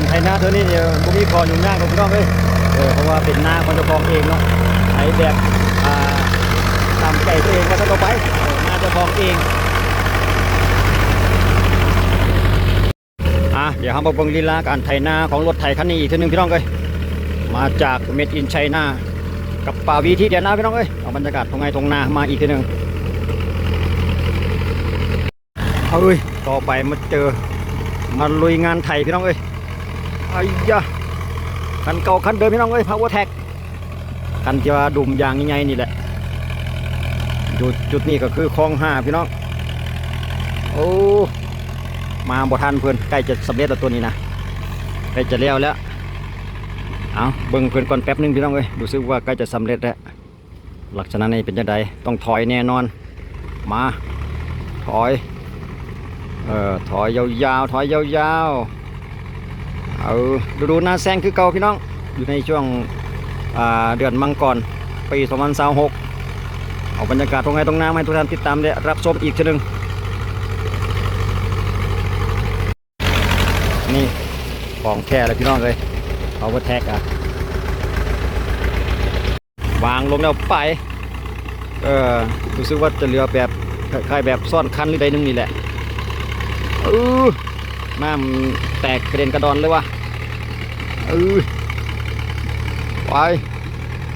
ໄຖນາເທື່ອນີ້ນີ້ບໍ່ມີຂໍ້ຫຍຸ້ງຍາກດອກພີ່ນ້ອງເອີຍ ເອີ ເພາະວ່າເປັນນາຂອງເຈົ້າຂອງເອງເນາະ ໄຖແບບ ອ່າ ຕາມໃຈຕົວເອງວ່າຊັ້ນເຖາະໄປ ເອີ ນາເຈົ້າຂອງເອງ. ອ່າ ດຽວເຮົາມາເບິ່ງລີລາການໄຖນາຂອງລົດໄຖຄັນນີ້ອີກເທື່ອໜຶ່ງພີ່ນ້ອງເອີຍ ມາຈາກ Made in China ກັບປາວີທີ່ແດນລາວພີ່ນ້ອງເອີຍ ເອົາບັນຍາກາດທົ່ງໄຮ່ທົ່ງນາມາອີກເທື່ອໜຶ່ງ. ເອົາເອີຍ ຕໍ່ໄປມາເຈີ ມາລຸຍງານໄຖພີ່ນ້ອງເອີຍ ໄອ້ຢາ ຄັນເກົ່າຄັນເດີມພີ່ນ້ອງເອີຍ ພາວເວີແທັກ ຄັນທີ່ວ່າດຸມຢາງໃຫຍ່ໆນີ້ແຫຼະ ຢູ່ຈຸດນີ້ກໍຄືຄອງຫ້າພີ່ນ້ອງ. ໂອ້ ມາບໍ່ທັນເພິ່ນ ໃກ້ຈະສຳເລັດແລ້ວຕົວນີ້ນະ ໃກ້ຈະແລ້ວແລ້ວ. ເອົາ ເບິ່ງເພິ່ນກ່ອນແປັບໜຶ່ງພີ່ນ້ອງເອີຍ ຮູ້ສຶກວ່າໃກ້ຈະສຳເລັດແລ້ວ. ລັກສະນະນີ້ເປັນຈັ່ງໃດ? ຕ້ອງຖອຍແນ່ນອນ. ມາ ຖອຍ ເອີ ຖອຍຍາວໆ ຖອຍຍາວໆ. ເອົາ ລະດູນາແຊງຄືເກົ່າພີ່ນ້ອງ ຢູ່ໃນຊ່ວງ ອ່າ ເດືອນມັງກອນ ປີສອງພັນຊາວຫົກ ເອົາບັນຍາກາດທົ່ງໄຮ່ທົ່ງນາມາໃຫ້ທຸກທ່ານຕິດຕາມ ແລະ ຮັບຊົມອີກເທື່ອໜຶ່ງ. ນີ້ຂອງແທ້ແລ້ວພີ່ນ້ອງເອີຍ ພາວເວີແທັກ ອ່ະ ວາງລົງແລ້ວໄປ. ເອີ ຮູ້ສຶກວ່າຈະເຫຼືອແບບ ຄ້າຍໆແບບຊ້ອນຄັນຫຼືໃດໜຶ່ງນີ້ແຫຼະ. ເອີ ນ້ຳແຕກກະເດັນກະດອນເລີຍວ່າ. ເອີ ໄປ.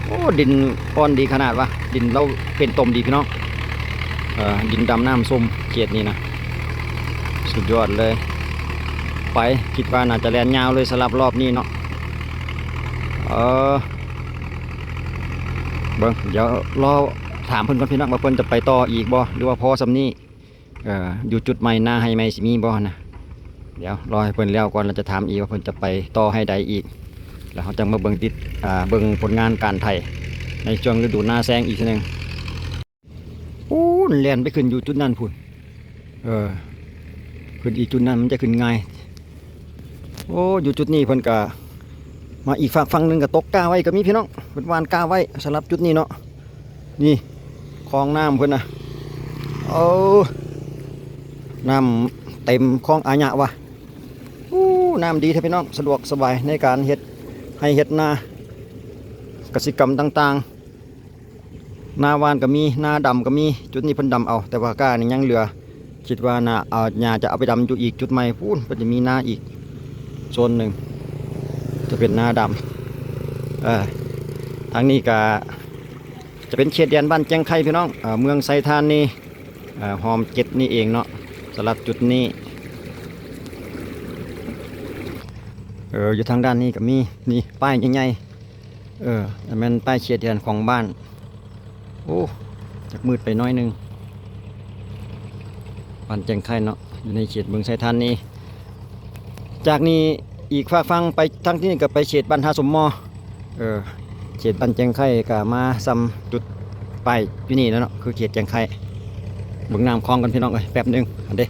ໂອ້ ດິນອ່ອນດີຂະໜາດວ່າ ດິນລາວເປັນຕົມດີພີ່ນ້ອງ. ເອີ ດິນດຳນ້ຳຊົມເຂດນີ້ນະ ສຸດຍອດເລີຍ. ໄປ ຄິດວ່າໜ້າຈະແລ່ນຍາວເລີຍສຳລັບລອບນີ້ເນາະ. ເອີ ເບິ່ງ ດຽວລໍຖາມເພິ່ນກ່ອນພີ່ນ້ອງ ວ່າເພິ່ນຈະໄປຕໍ່ອີກບໍ່ ຫຼືວ່າພໍສ່ຳນີ້. ເອີ ຢູ່ຈຸດໃໝ່ ນາໄຮ່ໃໝ່ຊິມີບໍ່ຫັ້ນນະ? ດຽວລໍໃຫ້ເພິ່ນແລ້ວກ່ອນ ແລ້ວຈະຖາມອີກວ່າເພິ່ນຈະໄປຕໍ່ໄຮ່ໃດອີກ ແລ້ວເຮົາຈັ່ງມາເບິ່ງຕິດ ອ່າ ເບິ່ງຜົນງານການໄຖໃນຊ່ວງລະດູນາແຊງອີກເທື່ອໜຶ່ງ. ໂອ້ ແລ່ນໄປຂຶ້ນຢູ່ຈຸດນັ້ນພຸ້ນ. ເອີ ຂຶ້ນອີກຈຸດນັ້ນມັນຈະຂຶ້ນງ່າຍ. ໂອ້ ຢູ່ຈຸດນີ້ເພິ່ນກະມາອີກຟາກຝັ່ງໜຶ່ງກະຕົກກ້າໄວ້ກະມີພີ່ນ້ອງ ເພິ່ນຫວ່ານກ້າໄວ້ສຳລັບຈຸດນີ້ເນາະ. ນີ້ຄອງນ້ຳເພິ່ນນະ ໂອ້ ນ້ຳເຕັມຄອງອາຍະວ່າ. ໂອ້ ນ້ຳດີແທ້ພີ່ນ້ອງ ສະດວກສະບາຍໃນການເຮັດໄຮ່ເຮັດນາ ກະສິກຳຕ່າງໆ. ນາຫວ່ານກະມີ ນາດຳກະມີ. ຈຸດນີ້ເພິ່ນດຳເອົາ ແຕ່ວ່າກ້ານີ້ຍັງເຫຼືອ ຄິດວ່າໜ້າ ເອົາ ຫຍ້າຈະເອົາໄປດຳຢູ່ອີກຈຸດໃໝ່ພຸ້ນ ເພິ່ນຈະມີນາອີກໂຊນໜຶ່ງ ຈະເປັນນາດຳ. ເອີ ທາງນີ້ກະຈະເປັນເຂດແດນບ້ານແຈ້ງໄຂ່ພີ່ນ້ອງ ເອີ ເມືອງໄຊທານີ ເອີ ຮ່ອມເຈັດນີ້ເອງເນາະ ສຳລັບຈຸດນີ້. ເອີ ຢູ່ທາງດ້ານນີ້ກະມີ ນີ້ ປ້າຍໃຫຍ່ໆ ເອີ ແມ່ນປ້າຍເຂດແດນຂອງບ້ານ. ໂອ້ ຈັກມືດໄປໜ້ອຍໜຶ່ງ ບ້ານແຈ້ງໄຂ່ເນາະ ຢູ່ໃນເຂດເມືອງໄຊທານີ. ຈາກນີ້ອີກຟາກຝັ່ງໄປທາງທີ່ນີ້ກະໄປເຂດບ້ານທ່າສົມມໍ. ເອີ ເຂດບ້ານແຈ້ງໄຂ່ກະມາສ່ຳຈຸດປ້າຍຢູ່ນີ້ແລ້ວເນາະ ຄືເຂດແຈ້ງໄຂ່. ເບິ່ງນ້ຳຄອງກັນພີ່ນ້ອງເອີຍ ແປັບໜຶ່ງ. ຫັ້ນເດ້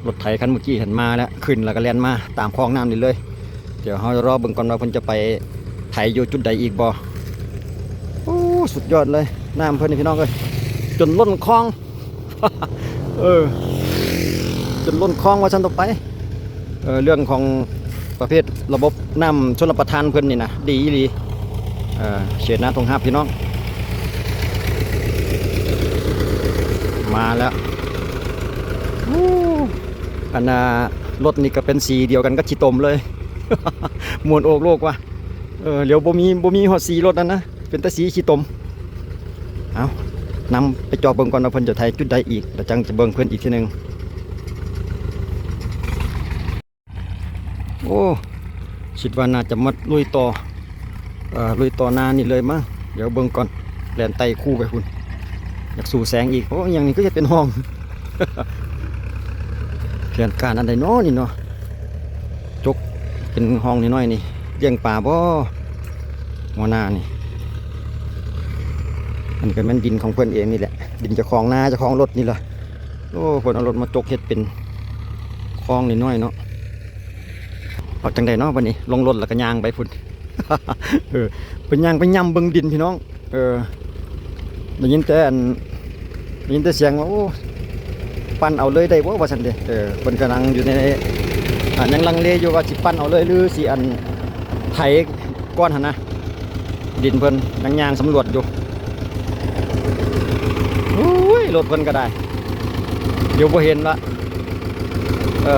ລົດໄຖຄັນເມື່ອກີ້ຫັ້ນມາແລ້ວ ຂຶ້ນແລ້ວກະແລ່ນມາຕາມຄອງນ້ຳນີ້ເລີຍ. ດຽວເຮົາລໍເບິ່ງກ່ອນວ່າເພິ່ນຈະໄປໄຖຢູ່ຈຸດໃດອີກບໍ່. ໂອ້ ສຸດຍອດເລີຍ ນ້ຳເພິ່ນນີ້ພີ່ນ້ອງເອີຍ ຈົນລົ້ນຄອງ ເອີ ຈົນລົ້ນຄອງວ່າຊັ້ນຕໍ່ໄປ. ເອີ ເລື່ອງຂອງປະເພດລະບົບນ້ຳຊົນລະປະທານເພິ່ນນີ້ນະ ດີອີ່ຫຼີ. ເອີ ເຂດນາທົ່ງຮັບພີ່ນ້ອງ ມາແລ້ວ. ໂອ້ ອັນນ່າ ລົດນີ້ກະເປັນສີດຽວກັນກັບຂີ້ຕົມເລີຍ ມ່ວນໂອກໂລກວ່າ. ເອີ ຫຼຽວບໍ່ມີ ບໍ່ມີຮອດສີລົດຫັ້ນນະ ເປັນແຕ່ສີຂີ້ຕົມ. ເອົາ ນຳໄປເຈາະເບິ່ງກ່ອນວ່າເພິ່ນຈະໄຖຈຸດໃດອີກ ແລ້ວຈັ່ງຈະເບິ່ງເພິ່ນອີກເທື່ອໜຶ່ງ. ໂອ້ ຄິດວ່າໜ້າຈະມາລຸຍຕໍ່ ເອີ ລຸຍຕໍ່ໜ້ານີ້ເລີຍມັ້ງ. ດຽວເບິ່ງກ່ອນ ແລ່ນໄຕ່ຄູໄປພຸ້ນ ຢາກສູ້ແສງອີກ. ໂອ້ ອີ່ຫຍັງນີ້ຄືເຮັດເປັນຮ່ອງ ແຜນການອັນໃດນໍນີ້ເນາະ ຈົກເປັນຮ່ອງນ້ອຍໆນີ້ ລ້ຽງປາບໍ ຫົວໜ້ານີ້. ອັນນີ້ກະແມ່ນດິນຂອງເພິ່ນເອງນີ້ແຫຼະ ດິນເຈົ້າຂອງນາ ເຈົ້າຂອງລົດນີ້ລະ. ໂອ້ ເພິ່ນເອົາລົດມາຈົກເຮັດເປັນຄອງນ້ອຍໆເນາະ. ເອົາຈັ່ງໃດເນາະ ບາດນີ້ລົງລົດແລ້ວກະຍ່າງໄປພຸ້ນ. ເອີ ເພິ່ນຍ່າງໄປຍ່ຳເບິ່ງດິນພີ່ນ້ອງ. ເອີ ໄດ້ຍິນແຕ່ອັນ ໄດ້ຍິນແຕ່ສຽງວ່າ ໂອ້ ປັ່ນເອົາເລີຍໄດ້ບໍ່ ວ່າຊັ້ນເດ້. ເອີ ເພິ່ນກຳລັງຢູ່ໃນ ອ່າ ຍັງລັງເລຢູ່ວ່າຊິປັ່ນເອົາເລີຍ ຫຼືຊິອັນໄຖກ່ອນຫັ້ນນະ. ດິນເພິ່ນຍັງຍ່າງສຳຫຼວດຢູ່. ໂອ້ຍ ລົດເພິ່ນກໍໄດ້ ດຽວບໍ່ເຫັນລະ. ເອີ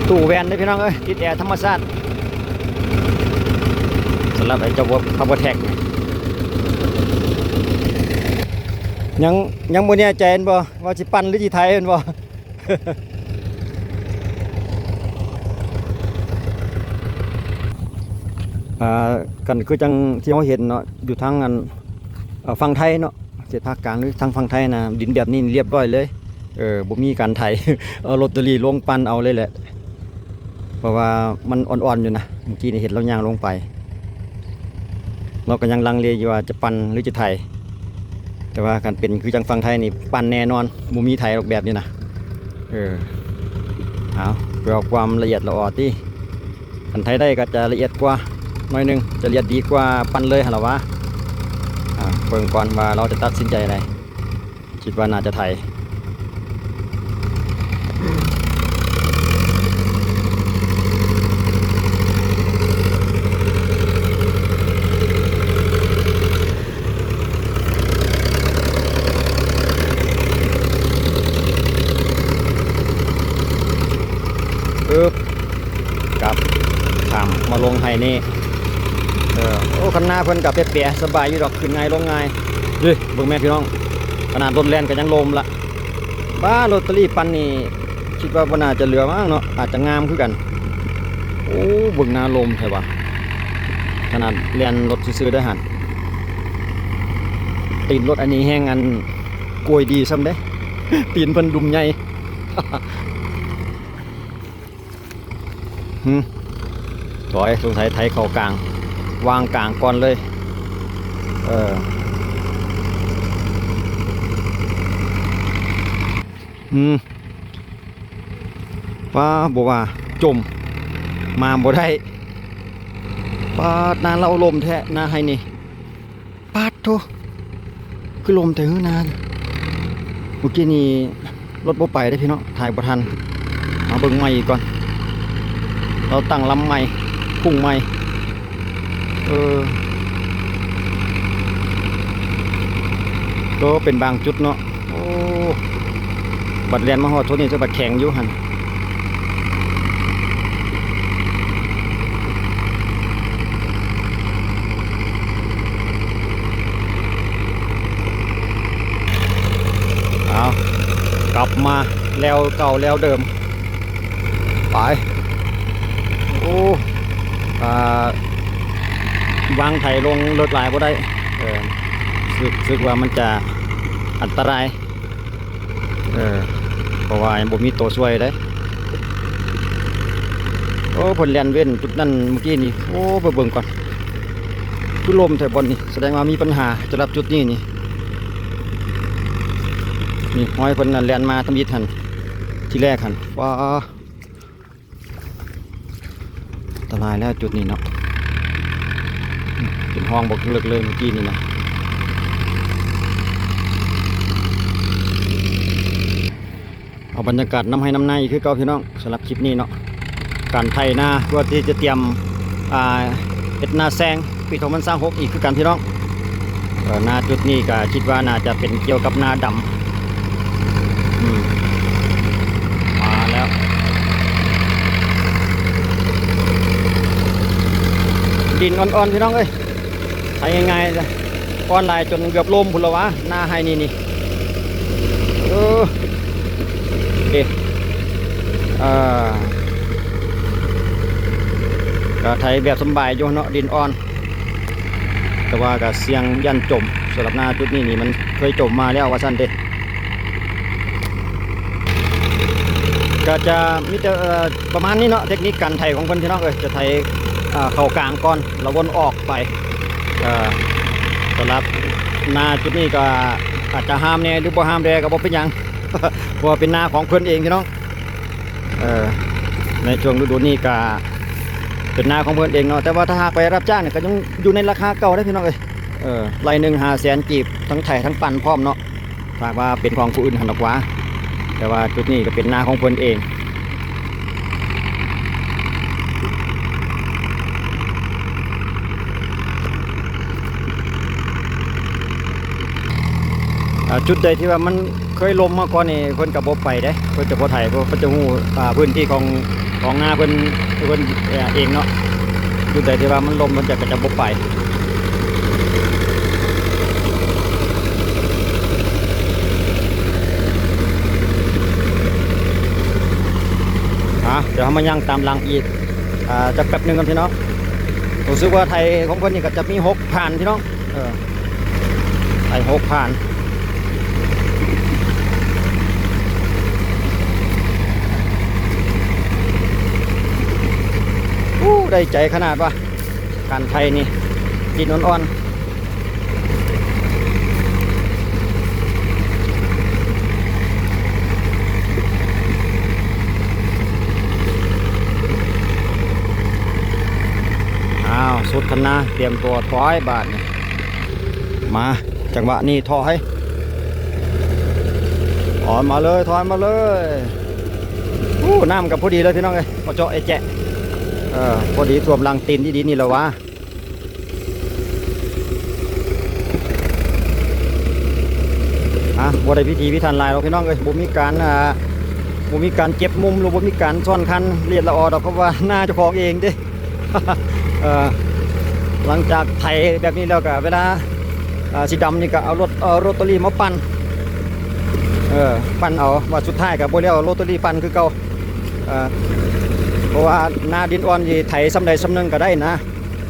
ຕູ້ແວ່ນເດ້ພີ່ນ້ອງເອີຍ ຕິດແອທຳມະຊາດ. ສຳລັບໄອ້ເຈົ້າ Power Track ນີ້ ຍັງ ຍັງບໍ່ແນ່ໃຈແມ່ນບໍ່ ວ່າຊິປັ່ນ ຫຼືຊິໄຖແມ່ນບໍ່? ອ່າ ກັນຄືຈັ່ງທີ່ເຮົາເຫັນເນາະ ຢູ່ທາງອັນ ເອີ ຝັ່ງໄທເນາະ ເຂດພາກກາງ ຫຼືທາງຝັ່ງໄທນະ ດິນແບບນີ້ລຽບລ້ອຍເລີຍ. ເອີ ບໍ່ມີການໄຖ ເອົາລົດຕະລີລົງປັ່ນເອົາເລີຍແຫຼະ ເພາະວ່າມັນອ່ອນໆຢູ່ນະ. ເມື່ອກີ້ນີ້ເຫັນລາວຍ່າງລົງໄປ ເຮົາກໍຍັງລັງເລຢູ່ວ່າຈະປັ່ນ ຫຼືຈະໄຖ. ແຕ່ວ່າຄັນເປັນຄືຈັ່ງຝັ່ງໄທນີ້ ປັ່ນແນ່ນອນ ບໍ່ມີໄຖດອກແບບນີ້ນະ. ເອີ ເອົາ ເພື່ອຄວາມລະອຽດລະອໍຕິ ຄັນໄຖໄດ້ກໍຈະລະອຽດກວ່າໜ້ອຍໜຶ່ງ ຈະລະອຽດດີກວ່າປັ່ນເລີຍຫັ້ນລະຫວາ. ອ່າ ເບິ່ງກ່ອນວ່າລາວຈະຕັດສິນໃຈໃດ ຄິດວ່າໜ້າຈະໄຖ. ອຶບ ກັບຂ້າມມາລົງໄຮ່ນີ້. ເອີ ໂອ້ ຄັນນາເພິ່ນກໍແປະໆ ສະບາຍຢູ່ດອກ ຂຶ້ນງ່າຍລົງງ່າຍ. ເດ້ ເບິ່ງແມ່ພີ່ນ້ອງ ຂະໜາດລົດແລ່ນກໍຍັງລົມລະ. ປ້າ ລົດຕະລີປັ່ນນີ້ ຄິດວ່າບໍ່ໜ້າຈະເຫຼືອມັ້ງເນາະ ອາດຈະງາມຄືກັນ. ໂອ້ ເບິ່ງໜ້າລົມແທ້ຫວາ ຂະໜາດແລ່ນລົດຊື່ໆ ໄດ້ຫັ້ນ. ຕີນລົດອັນນີ້ແຮງອັນກວຍດີຊ້ຳເດ້ ຕີນເພິ່ນດຸ່ມໃຫຍ່. ຫື ຖອຍ ສົງໄສໄຖເຂົ້າກາງ ວາງກາງກ່ອນເລີຍ. ເອີ ອືມ ປ້າ ບໍ່ວ່າຈົມ ມາບໍ່ໄດ້. ປາດ ນາລາວລົມແທ້ ນາໄຮ່ນີ້. ປາດໂທ້ ຄືລົມແທ້ເຮີນາ. ເມື່ອກີ້ນີ້ລົດບໍ່ໄປເດ້ພີ່ນ້ອງ ຖ່າຍບໍ່ທັນ. ມາເບິ່ງໃໝ່ອີກກ່ອນ ລາວຕັ້ງລຳໃໝ່ ພຸ້ງໃໝ່. ເອີ ກໍເປັນບາງຈຸດເນາະ. ໂອ້ ບັດແລ່ນມາຮອດໂທນນີ້ ຈະບັດແຂງຢູ່ຫັ້ນ. ເອົາ ກັບມາແລ້ວເກົ່າແລ້ວເດີມ ໄປ. ໂອ້ ອ່າ ວາງໄຖລົງເລິກຫຼາຍບໍ່ໄດ້ ເອີ ຮູ້ສຶກວ່າມັນຈະອັນຕະລາຍ. ເອີ ເພາະວ່າຍັງບໍ່ມີໂຕຊ່ວຍເດ້. ໂອ້ ເພິ່ນແລ່ນເວັ້ນຈຸດນັ້ນເມື່ອກີ້ນີ້. ໂອ້ ໄປເບິ່ງກ່ອນ ຄືລົມແທ້ບ່ອນນີ້ ສະແດງວ່າມີບັນຫາສຳລັບຈຸດນີ້ນີ້. ນີ້ຮອຍເພິ່ນແລ່ນມາທຳອິດຫັ້ນ ທີແລກຫັ້ນ ວ້າ ອັນຕະລາຍແລ້ວຈຸດນີ້ເນາະ ເປັນຮ່ອງບັກເລິກເລີຍເມື່ອກີ້ນີ້ນະ. ເອົາບັນຍາກາດນຳໄຮ່ນຳນາອີກຄືເກົ່າພີ່ນ້ອງ ສຳລັບຄລິບນີ້ເນາະ ການໄຖນາ ເພື່ອທີ່ຈະຕຽມ ອ່າ ເຮັດນາແຊງ ປີສອງພັນຊາວຫົກອີກຄືກັນພີ່ນ້ອງ. ເອີ ນາຈຸດນີ້ກໍຄິດວ່າໜ້າຈະເປັນກ່ຽວກັບນາດຳ. ອືມ ມາແລ້ວ ດິນອ່ອນໆ ພີ່ນ້ອງເອີຍ ໄຖງ່າຍໆ ອ່ອນຫຼາຍຈົນເກືອບລົ້ມພຸ້ນລະຫວາ ນາໄຮ່ນີ້ນີ້. ເອີ ເດ ເອີ ກະໄຖແບບສຳບາຍຢູ່ເນາະ ດິນອ່ອນ ແຕ່ວ່າກະສ່ຽງຢ້ານຈົມ. ສຳລັບນາຈຸດນີ້ນີ້ ມັນເຄີຍຈົມມາແລ້ວວ່າຊັ້ນເດ. ກະຈະມີແຕ່ ເອີ ປະມານນີ້ເນາະ ເຕັກນິກການໄຖຂອງເພິ່ນ ພີ່ນ້ອງເອີຍ ຈະໄຖ ເອີ ເຂົ້າກາງກ່ອນ ແລ້ວວົນອອກໄປ. ເອີ ສຳລັບນາຈຸດນີ້ກໍອາດຈະຫ້າມແດ່ ຫຼື ບໍ່ຫ້າມແດ່ກໍບໍ່ເປັນຫຍັງ ເພາະວ່າເປັນນາຂອງເພິ່ນເອງ ພີ່ນ້ອງ. ເອີ ໃນຊ່ວງລະດູນີ້ກະເປັນນາຂອງເພິ່ນເອງເນາະ ແຕ່ວ່າຖ້າຫາກໄປຮັບຈ້າງນີ້ ກໍຍັງຢູ່ໃນລາຄາເກົ່າເດ້ ພີ່ນ້ອງເອີຍ. ເອີ ໄຮ່ໜຶ່ງຫ້າແສນກີບ ທັງໄຖທັງປັ່ນພ້ອມເນາະ ຖ້າຫາກວ່າເປັນຂອງຜູ້ອື່ນຫັ້ນດອກຫວາ. ແຕ່ວ່າຈຸດນີ້ກໍເປັນນາຂອງເພິ່ນເອງ. ອ່າ ຈຸດໃດທີ່ວ່າມັນເຄີຍລົມມາກ່ອນນີ້ ເພິ່ນກໍບໍ່ໄປເດ້ ເພິ່ນຈະບໍ່ໄຖ ເພາະເພິ່ນຈະຮູ້ ອ່າ ພື້ນທີ່ຂອງ ຂອງນາເພິ່ນ ເພິ່ນເອງເນາະ. ຈຸດໃດທີ່ວ່າມັນລົມ ເພິ່ນຈະ ກໍຈະບໍ່ໄປ. ອ່າ ດຽວເຮົາມາຍ່າງຕາມຫຼັງອີກ ອ່າ ຈັກແປັບໜຶ່ງກ່ອນພີ່ນ້ອງ. ຮູ້ສຶກວ່າໄຖຂອງເພິ່ນນີ້ກໍຈະມີຫົກຜ່ານພີ່ນ້ອງ. ເອີ ໄຖຫົກຜ່ານ. ໂອ້ ໄດ້ໃຈຂະໜາດວ່າ ການໄຖນີ້ ຕີນອ່ອນໆ. ອ້າວ ສຸດຄັນນາ ຕຽມຕົວຖອຍບາດນີ້ ມາ ຈັງຫວະນີ້ຖອຍ ຖອຍມາເລີຍ ຖອຍມາເລີຍ. ໂອ້ ນ້ຳກໍພໍດີເລີຍພີ່ນ້ອງເອີຍ ບໍ່ເຈາະເອະແຈະ ເອີ ພໍດີຖ້ວມຫຼັງຕີນດີໆນີ້ແຫຼະຫວາ. ອ່ະ ບໍ່ໄດ້ພິຖີພິຖັນຫຼາຍດອກພີ່ນ້ອງເອີຍ ບໍ່ມີການ ອ່າ ບໍ່ມີການເກັບມຸມ ຫຼືບໍ່ມີການຊ້ອນຄັນລະອຽດລະອໍດອກ ເພາະວ່ານາເຈົ້າຂອງເອງເດ້. ເອີ ຫຼັງຈາກໄຖແບບນີ້ແລ້ວກໍເວລາ ອ່າ ຊິດຳນີ້ກໍເອົາລົດ ເອົາໂຣຕາຣີມາປັ່ນ ເອີ ປັ່ນເອົາ ວ່າສຸດທ້າຍກໍບໍ່ໄດ້ເອົາໂຣຕາຣີປັ່ນຄືເກົ່າ. ເອີ ເພາະວ່ານາດິນອ່ອນນີ້ໄຖສ່ຳໃດສ່ຳໜຶ່ງກໍໄດ້ນະ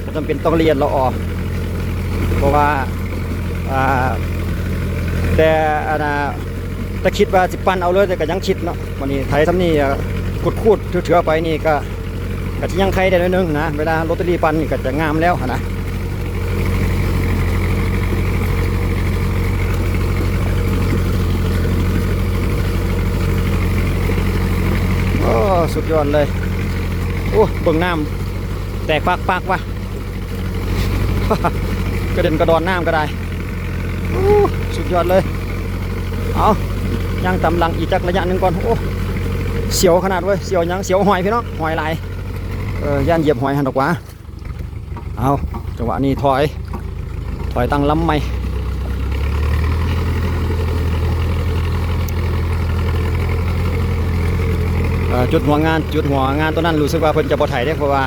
ບໍ່ຈຳເປັນຕ້ອງລະອຽດລະອໍ ເພາະວ່າ ອ່າ ແຕ່ ອັນນ່າ ແຕ່ຄິດວ່າຊິປັ່ນເອົາເລີຍ ແຕ່ກໍຍັງຄິດເນາະ. ບາດນີ້ໄຖສ່ຳນີ້ ຂູດໆເຖື່ອໆໄປນີ້ກໍ ກໍຊິຍັງໄຄໄດ້ໜ້ອຍໜຶ່ງນະ ເວລາໂຣຕາຣີປັ່ນນີ້ກໍຈະງາມແລ້ວຫັ້ນນະ. ໂອ້ ສຸດຍອດເລີຍ. ໂອ້ ເບິ່ງນ້ຳແຕກປາກໆວ່າ ກະເດັນກະດອນນ້ຳກໍໄດ້. ໂອ້ ສຸດຍອດເລີຍ. ເອົາ ຍ່າງຕາມຫຼັງອີກຈັກໄລຍະໜຶ່ງກ່ອນ. ໂອ້ ສຽວຂະໜາດເວີຍ ສຽວຫຍັງ ສຽວຫອຍພີ່ນ້ອງ ຫອຍຫຼາຍ. ເອີ ຢ້ານຢຽບຫອຍຫັ້ນດອກຫວາ. ເອົາ ຈັງຫວະນີ້ຖອຍ ຖອຍຕັ້ງລຳໃໝ່. ເອີ ຈຸດຫົວງານ ຈຸດຫົວງານຕົວນັ້ນ ຮູ້ສຶກວ່າເພິ່ນຈະບໍ່ໄຖເດ້ ເພາະວ່າ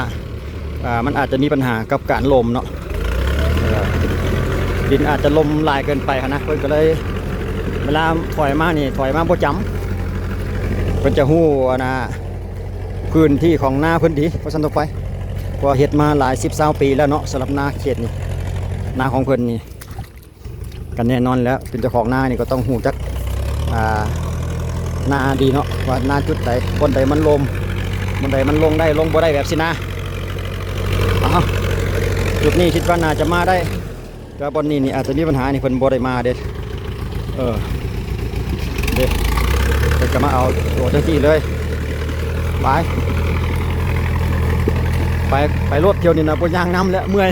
ອ່າ ມັນອາດຈະມີບັນຫາກັບການລົມເນາະ ເອີ ດິນອາດຈະລົມຫຼາຍເກີນໄປຫັ້ນນະ ເພິ່ນກໍເລີຍ ເວລາຖອຍມານີ້ ຖອຍມາບໍ່ຈຳ ເພິ່ນຈະຮູ້ ອັນນ່າ ພື້ນທີ່ຂອງນາເພິ່ນດີ ວ່າຊັ້ນເຖາະໄປ ເພາະວ່າເຮັດມາຫຼາຍສິບຊາວປີແລ້ວເນາະ ສຳລັບນາເຂດນີ້ ນາຂອງເພິ່ນນີ້. ກໍແນ່ນອນແລ້ວ ເປັນເຈົ້າຂອງນານີ້ກໍຕ້ອງຮູ້ຈັກ ອ່າ ນາດີເນາະ ວ່ານາຈຸດໃດ ບ່ອນໃດມັນລົມ ບ່ອນໃດມັນລົງໄດ້ລົງບໍ່ໄດ້ ແບບຊີ້ນະ. ເອົາ ຈຸດນີ້ຄິດວ່າໜ້າຈະມາໄດ້ ແຕ່ວ່າບ່ອນນີ້ນີ້ອາດຈະມີບັນຫານີ້ ເພິ່ນບໍ່ໄດ້ມາເດ້. ເອີ ເດ້ ເພິ່ນກໍມາເອົາໂຕຈັ່ງຊີ້ເລີຍ. ໄປ ໄປ ໄປໂລດ ທ່ຽວນີ້ນະ ບໍ່ຍ່າງນຳແລ້ວ ເມື່ອຍ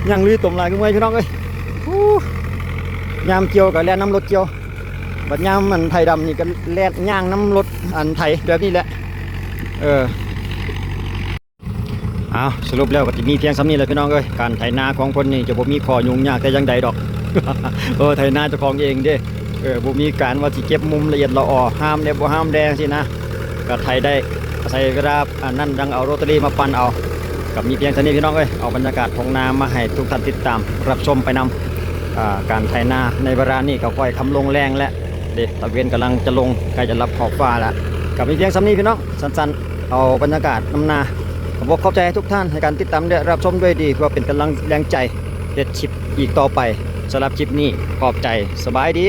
ຍ່າງລຸຍຕົມຫຼາຍກໍເມື່ອຍ ພີ່ນ້ອງເອີຍ. ໂອ້ ຍາມກ່ຽວກໍແລ່ນນຳລົດກ່ຽວ ບັດຍາມອັນໄຖດຳນີ້ກໍແລ່ນຍ່າງນຳລົດອັນໄຖແບບນີ້ແຫຼະ. ເອີ ເອົາ ສະຫຼຸບແລ້ວກໍຊິມີພຽງສ່ຳນີ້ແຫຼະ ພີ່ນ້ອງເອີຍ. ການໄຖນາຂອງເພິ່ນນີ້ຈະບໍ່ມີຂໍ້ຫຍຸ້ງຍາກແຕ່ຢ່າງໃດດອກ. ເອີ ໄຖນາເຈົ້າຂອງເອງເດ້. ເອີ ບໍ່ມີການວ່າຊິເກັບມຸມລະອຽດລະອໍ ຫ້າມແດ່ບໍ່ຫ້າມແດ່ຊີ້ນະ. ກໍໄຖໄດ້ ອາໄສເວລາອັນນັ້ນຈັ່ງເອົາໂຣຕາຣີມາປັ່ນເອົາ. ກໍມີພຽງເທົ່ານີ້ພີ່ນ້ອງເອີຍ ເອົາບັນຍາກາດທົ່ງນາມາໃຫ້ທຸກທ່ານຕິດຕາມຮັບຊົມໄປນຳ. ອ່າ ການໄຖນາໃນເວລານີ້ກໍຄ່ອຍຄ່ຳລົງແລງແລ້ວເດ້ ຕາເວັນກຳລັງຈະລົງ ໃກ້ຈະລັບຂອບຟ້າແລ້ວ. ກໍມີພຽງສ່ຳນີ້ພີ່ນ້ອງ ສັ້ນໆ ເອົາບັນຍາກາດນຳນາ. ຂອບອົກຂອບໃຈໃຫ້ທຸກທ່ານໃຫ້ການຕິດຕາມ ແລະ ຮັບຊົມດ້ວຍດີ ເພື່ອເປັນກຳລັງແຮງໃຈເຮັດຄລິບອີກຕໍ່ໄປ. ສຳລັບຄລິບນີ້ຂອບໃຈ ສະບາຍດີ.